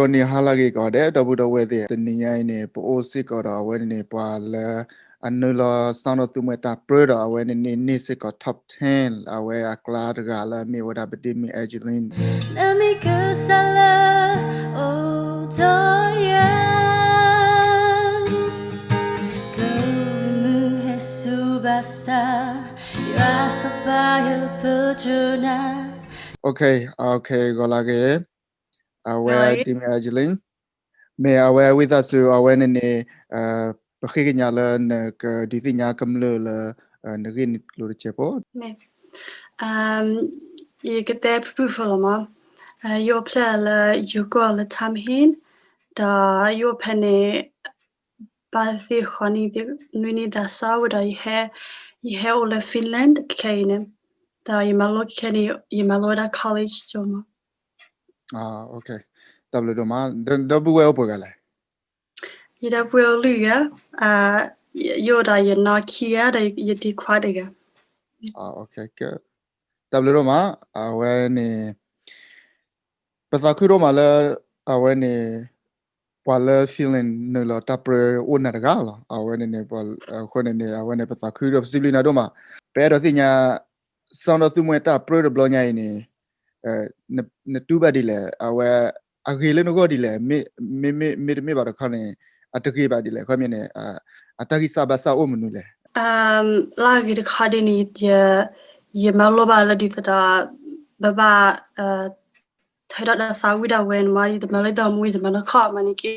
ဂီၤနံၤဟါလၢအဂ့ၤကိးဂၤဒဲး ဒီပုၢ်ဒီဝဲၢ်သ့ၣ်, တနံၤညါအံၤန့ၣ် ပအိၣ်စ့ၢ်ကီးဒီးအဝဲန့ၣ်န့ၣ် ပှၤလၢအနုာ်လီၤ Sound of Thumow တၢ်ပြၢဒီး အဝဲန့ၣ်န့ၣ် န့ၢ်စ့ၢ်ကီး top ten အဝဲအကျါတဂၤလၢအမ့ၢ်ဝဲဒၣ် ပဒ့မုၣ် Angeline နမ့ၢ်ကစၢ်လၢ အိၣ်ဒီးယၤ ကလုၢ်မုၢ်ဟဲဆူဘၣ်ဆၣ် ယွၤစီၤပၤယပတြၢၤနၤ OK, OK, ဂီၤလၢအဂ့ၤ, အဝဲ ဒ့မုၣ် Angeline, မ့ၢ်အဝဲဝံသးစူၤ အဝဲန့ၣ်န့ၣ် ပဃ့ကညးလၢနကဒုးသ့ၣ်ညါကမျၢၢ်လၢ နဂ့ၢ်နကျိၤတစဲးဖိ ယကတဲဖုၣ်ဖုၣ်ဖိလီၤမး, ယအိၣ်ဖျဲၣ်လၢယိၤကီၢ်လၢ Tamhin, ဒီးယအိၣ်ဖဲန့ၣ် ဘၣ်သ့ၣ်ဃိးနံၣ် နွံနံၣ်သးစၢ်ဝဲဒီး ယဟဲအိၣ်လၢ Finland ခဲခဲအံၤန့ၣ်, ဒီးယမၤလိခဲခဲန့ၣ် ယမၤလိဝဲဒၣ် college ကၠိမး. တၢ်ဘျုးဒိၣ်မး, ဒီပုၢ်ဝဲၢ်အိၣ်ပှဲၤဂၤလဲၣ်. ယဒီပုၢ်ဝဲၢ်အိၣ်လွံၢ်ဂၤ, ယအိၣ်ဒီးယနီၢ်ခံဂၤ ဒီးယဒ့ခွါတဂၤ. တၢ်ဘျုးဒိၣ်မး, အဝဲန့ၣ် ပသးခုဒိၣ်မးလၢ အဝဲန့ၣ် ပှၤလၢ Finland နုာ်လီၤတၢ်ပြၢအိၣ်နၤတဂၤလီၤ. အဝဲန့ၣ်န့ၣ် အဃိန့ၣ်န့ၣ် အဝဲန့ၣ် ပသးခုဒီးပစံးဘျုးနၤဒိၣ်မး, ပအဲၣ်ဒိးသ့ၣ်ညါ Sound of Thumow တၢ်ပြၢတဘျီညါအံၤန့ၣ် နတူၢ်ဘၣ်ဒ်လဲၣ်, အဝဲ အဂ့ၤလၢနဂီၢ်ဒ်လဲၣ်, မ့တမ့ၢ်ဘၣ်တခီန့ၣ် အတဂ့ၤဘၣ်ဒ်လဲၣ်, ခီမ့ၢ်န့ၣ် အတၢ်ဂံၢ်စၢ်ဘါစၢ်အိၣ်မနုၤလဲၣ်. လၢအဂ့ၤတခီဒ်န့ၣ် ယမၤလိဘၣ်လၢဒ်သိးဒီး ဘၣ်ဘၣ် ထုးထီၣ်တၢ်သးဝံၣ်ဒၣ်ဝဲန့ၣ်မး, ယတမၤလၢတၢ်မူ ယတမၤနီၢ်ခီၣ်မးန့ၣ်က့,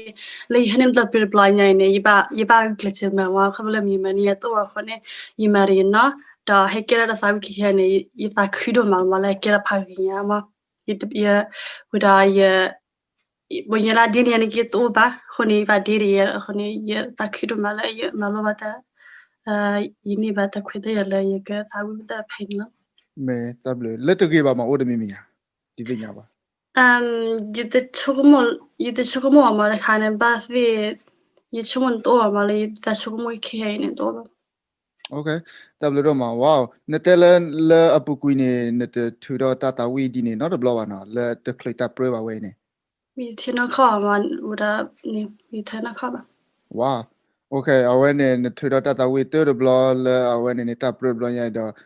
လၢယဟဲန့ၢ်တၢ်ပြၢတဘျီညါအံၤန့ၣ် ယဘၣ်ဂုာ်ကျဲးစၢးမၤမး, ခီဖျိလၢမ့ၢ်မၤန့ၢ်ယၤတအိၣ်အဃိန့ၣ် ယမၤဒီးယနီၢ်, ဒီးဟဲကဲထီၣ်တၢ်သးဝံၣ်ခဲခဲန့ၣ် ယသးခုဒိၣ်မးမးလၢကဲထီၣ်ဖးဂ့ၤညါမး, ဝံၤဒီးယ ပှၤညါလၢဒ်န့ၣ်ယၤန့ၣ်က့တအိၣ်ဘၣ်, အဃိန့ၣ် ယဘၣ်ဒ့ဒ်ယဲအဃိန့ၣ် ယသးခုဒိၣ်မးလၢယမၤလိဘၣ်တၢ်, ယန့ၢ်ဘၣ်တၢ်ခွဲးတၢ်ယာ်လၢယကသးဝံၣ်တၢ်ဖဲန့ၣ်လီၤ. မ့ၢ်တၢ်ဘျုး, လၢတဂ့ၤဘၣ်မးအိၣ်တမံၤမံၤဧါ, ဒုးသ့ၣ်ညါဘၣ်. ယတဆိကမိၣ်, ယတဆိကမိၣ်အီၤမးတခါန့ၣ် ဘၣ်သ့ၣ်, ယဆိကမိၣ်တအိၣ်ဘၣ်မးလၢ ယတဆိကမိၣ်ခဲအံၤန့ၣ်တအိၣ်ဘၣ်. တၢ်ဘျုးဒိၣ်မး, ဝါ, နတဲလၢ လၢအပူၤကွံာ်န့ၣ် နတထုးထီၣ်တၢ်သးဝံၣ်ဒ်န့ၣ်နီတဘျီဘၣ်နီၤ, လၢတချုးတၢ်ပြၢဘၣ်ဝဲအံၤန့ၣ်. မ့ၢ်ထဲနီၢ်ခီၣ်မး, ဝဲဒၣ်န့ၣ် မ့ၢ်ထဲနီၢ်ခီၣ်ဘၣ်. ဝါ, အဝဲန့ၣ် နထုးထီၣ်တၢ်သးဝံၣ်တၢ်တဘျီလၢအဝဲန့ၣ်န့ၣ် တၢ်ပြၢတဘျီညါအံၤဒီး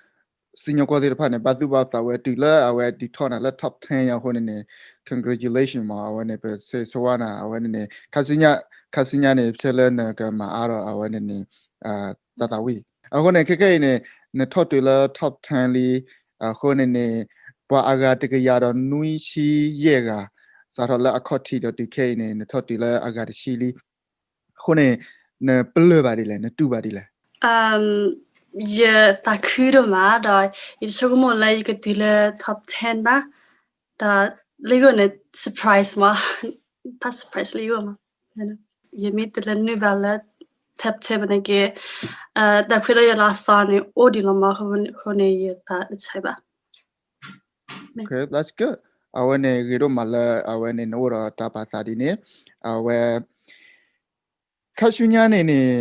စံၣ်ညီၣ်ကွီၢ်သ့ၣ်တဖၣ်န့ၣ် ဘၣ်သူၣ်ဘၣ်သးဝဲတုၤလၢအဝဲဒုးထီၣ်နၤလၢ top ten အဃိန့ၣ်န့ၣ် congratulation မး, အဝဲန့ၣ် ပဆၢဂ့ၤဆၢဝါနၤ, အဝဲန့ၣ်န့ၣ် ခါဆူညါ, ခါဆူညါန့ၣ် ဆၢလၢနကမၤအါထီၣ်အဝဲန့ၣ်န့ၣ် တၢ်သးဝံၣ်. အဃိန့ၣ် ခဲခဲအံၤန့ၣ် နထီၣ်တုၤလၢ top ten လံ, အဃိန့ၣ်န့ၣ် ပှၤအဂၤတကယၤဒီးနွံဆံယဲၢ်ဂၤ စးထီၣ်လၢအခီၣ်ထံးဒီးတုၤခဲအံၤန့ၣ် နထီၣ်တုၤလၢအဂၤတဆံလံ. အဃိန့ၣ် နပလၢၢ်ဘၣ်ဒ်လဲၣ်, နတူၢ်ဘၣ်ဒ်လဲၣ်. ယသးခုဒိၣ်မးဒီး ယတဆိကမိၣ်လၢယကတုၤလၢ top ten ဘၣ်, ဒီးလၢယဂီၢ်န့ၣ် surprise မး, ဖး surprise လၢယဂီၢ်မး, ယမ့ၢ်တလဲၤနုာ်ဘၣ်လၢ top ten ဘၣ်န့ၣ်က့, တၢ်ခွဲးတၢ်ယာ်လၢအသီန့ၣ် အိၣ်ဒံးလီၤမး, အဃိန့ၣ်ယသးတဆဲးဘၣ်. Okay, that's good. အဝဲန့ၣ်ဂ့ၤဒိၣ်မးလၢ အဝဲန့ၣ် နအိၣ်ဒီးတၢ်ပာ်သးဒ်န့ၣ်, အဝဲ ခါဆူညါန့ၣ်န့ၣ်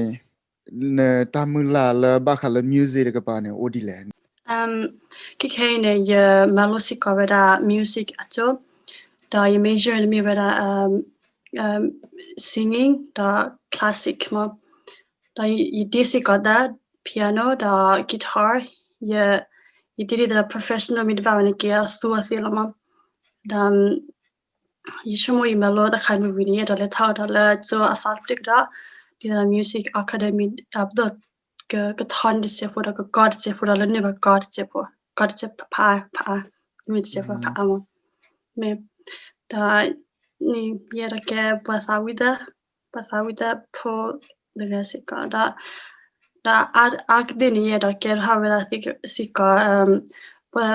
နတၢ်မုၢ်လၢ်လၢဘၣ်ဃးလၢ music တကပၤန့ၣ် အိၣ်ဒ်လဲၣ်. ခဲခဲအံၤန့ၣ် ယမၤလိစ့ၢ်ကီးဝဲဒၣ် music အကၠိ, ဒီးယ major န့ၣ်မ့ၢ်ဝဲဒၣ် singing ဒီး classic မး, ဒီးယဒ့စ့ၢ်ကီးတၢ် piano ဒီး guitar, ယဒ့ဒ်သိး professional မ့ၢ်တဘၣ်ဝဲန့ၣ်က့ အသူအီၤသ့လီၤမး, ဒီး ယဆိကမိၣ်ယမၤလိတခါမ့ၢ်ဝံၤန့ၣ် ယအဲၣ်ဒိးလဲၤထီၣ်ဒီးလၢကၠိအသီတဖျၢၣ်ကဒီး, ဒ်သိး music academy အဒိ ကထီၣ်န့ၢ်တစဲးဖိဒီး ကကီတစဲးဖိဒီး လၢနုာ်ဘၣ်ကီတစဲးဖိ, ကီတစဲးဖးအါ, မ့ၢ်တစဲးဖိဖးအါမး, မ့ၢ်, ဒီး ယအဲၣ်ဒိးကဲပှၤသးဝံၣ်တၢ်, ပှၤသးဝံၣ်တၢ်ဖိတဂၤစ့ၢ်ကီး, ဒီး ဒီးအါကတၢၢ်န့ၣ် ယအဲၣ်ဒိးကဲထီၣ်ဝဲဒၣ်စ့ၢ်ကီး ပှၤ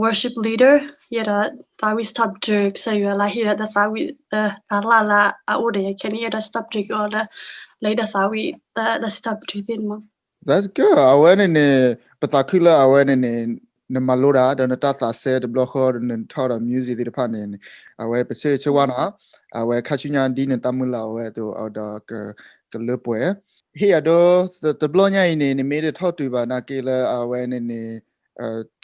worship leader, ယအဲၣ်ဒိးသးဝံၣ်စံးထီၣ်ပတြၢၤကစၢ်ယွၤလၢဟ့ၣ်ဝဲဒၣ်တၢ်သးဝံၣ် တၢ်လၢ်လၢအအိၣ်ဒီးယၤခဲန့ၣ် ယအဲၣ်ဒိးစံးထီၣ်ပတြၢၤက့ၤအီၤလၢ လၢယတၢ်သးဝံၣ် တၢ်စံးထီၣ်ပတြၢၤသ့ၣ်န့ၣ်မး. That's good. အဝဲန့ၣ်န့ၣ် ပသးခုလၢအဝဲန့ၣ်န့ၣ် နမၤလိတၢ် ဒီးနတၢ်သးစဲတဘျီဃီ နထီၣ်ဒီး music သ့ၣ်တဖၣ်န့ၣ် အဝဲပဆၢဂ့ၤဆၢဝါနၤ, အဝဲခါဆူညါဒ်နတၢ်မုၢ်လၢ်အဝဲအသိးဒီး ကလၢပှဲၤ ဟ့ၣ်အဒိ တဘျီညါအံၤန့ၣ် နမ့ၢ်တထီၣ်တုၤဘၣ်နာ်က့လၢအဝဲန့ၣ်န့ၣ်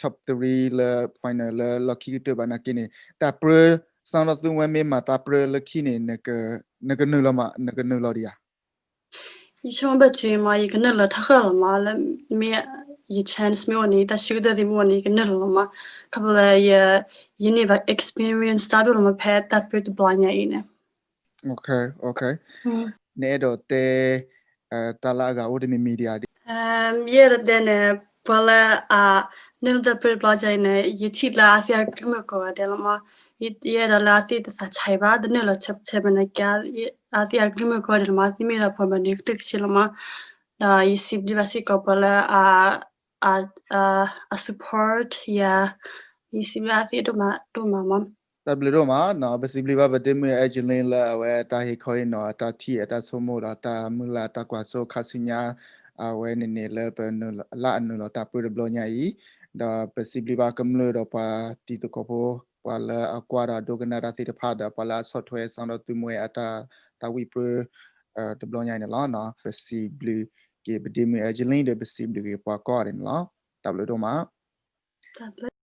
top three လၢ final လၢလီၢ်ခံကတၢၢ်ဘၣ်နာ်က့န့ၣ် တၢ်ပြၢ စီၤဒီသုဝဲမ့ၢ်မၤတၢ်ပြၢလၢခံန့ၣ် နကနုာ်လီၤမး နကနုာ်လီၤဒံးဧါ. ယဆိကမိၣ်ဘၣ်စ့ၢ်မး ယကနုာ်လီၤထီၣ်ဃၢ်လီၤမး လၢမ့ၢ်ယ chance မ့ၢ်အိၣ်န့ၣ် တၢ်ဆၢကတီၢ်သ့ၣ်မ့ၢ်အိၣ်န့ၣ် ယကနုာ်လီၤလီၤမး ခီဖျိလၢ ယန့ၢ်ဘၣ် experience တၢ်ဒိၣ်လီၤမး ဖဲတၢ်ပြၢတဘျီညါအံၤန့ၣ်. နအဲၣ်ဒိးတဲ တၢ်လၢအဂၤအိၣ်တမံၤမံၤဒံးဧါ. ယအဲၣ်ဒိးတဲန့ၣ် ပှၤလၢအ နုာ်လီၤတၢ်ပြၢတဘျီညါအံၤန့ၣ် ယထံၣ်လၢအသ့ၣ်အကလုၢ်မုၢ်ကိးဂၤဒဲးလီၤမး. ယအဲၣ်ဒိးလၢအသ့ၣ်တသးဆံးဘၣ် တနုာ်လီၤဆဲးဆဲးမနက အသ့ၣ်အကလုၢ်မုၢ်ကိးဂၤဒဲးလီၤမး သ့ၣ်မ့ၢ်ဒီးပှၤဘၣ်နုာ်ကတၢၢ်ကဆ့လီၤမး. ဒီးယစံးဘျုးဘၣ်စ့ၢ်ကီးပှၤလၢ အ support ယၤ ယစံးဘျုးအသ့ၣ်ဒိၣ်မးဒိၣ်မးမး. တၢ်ဘျုးဒိၣ်မးနီၤ ပစံးဘျုးဘၣ်ပဒ့မုၣ် Angeline လၢအဝဲတၢ်ဟ့ၣ်ခီဟ့ၣ်နီၤ အတၢ်ထံၣ်အတၢ်ဆိကမိၣ်ဒီးတၢ်မုၢ်လၢ်တၢ်ကွၢ်စိခါဆူညါ အဝဲန့ၣ်န့ၣ်လၢပလၢအနုာ်လီၤတၢ်ပြၢတဘျီညါအံၤ ဒီးပစံးဘျုးဘၣ်ကမျၢၢ်ဒီးပှၤတံၤသကိးဖိ ပှၤလၢအကွၢ်ဒီးဒိကနၣ်တၢ်သ့ၣ်တဖၣ်ဒီးပှၤလၢအဆီၣ်ထွဲစီၤဒီသုဝဲအတၢ် တၢ်ဝံၣ်ပြၢ တဘျီညါအံၤန့ၣ်လီၤ. ပစံးဘျုးက့ၤပဒ့မုၣ် Angeline ဒီးပစံးဘျုးက့ၤပှၤကိးဂၤဒဲးန့ၣ်လီၤ. တၢ်ဘျုးဒိၣ်မး.